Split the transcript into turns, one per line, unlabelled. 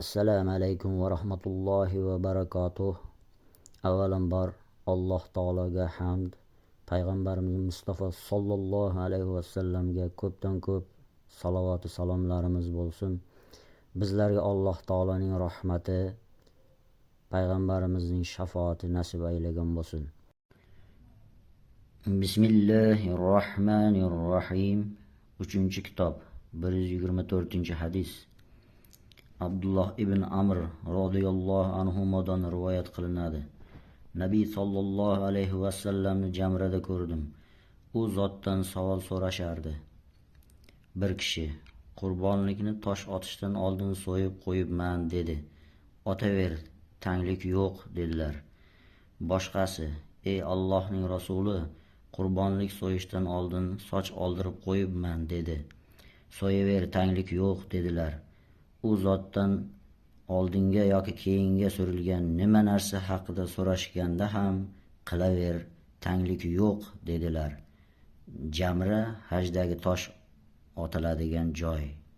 Assalomu alaykum va rahmatullohi va barakatuh. Avvalambor Alloh taologa hamd, payg'ambarimiz Mustafa sollallohu alayhi vasallamga ko'pdan ko'p salovatu salomlarimiz bo'lsin. Bizlarga Alloh taoloning rahmati, payg'ambarimizning shafoati nasib aylagan bo'lsin. Bismillahir rohmanir rohim. 3-kitob, 124-hadis. Abdulloh ibn Amr roziyallohu anhudan rivoyat qilinadi. Nabiy sollallohu alayhi vasallamni jamrada ko'rdim. U zotdan savol so'rashardi. Bir kishi qurbonlikni tosh otishdan oldin so'yib qo'yibman dedi. Otaver, tanglik yo'q dedilar. Boshqasi, ey Allohning rasuli, qurbonlik so'yishdan oldin soch oldirib qo'yibman dedi. So'yaver, tanglik yo'q dedilar. U zotdan oldinga yoki keyinga surilgan nima narsa haqida so'rashganda ham qilaver, tanglik yo'q dedilar. Jamra hajdagi tosh otiladigan joy.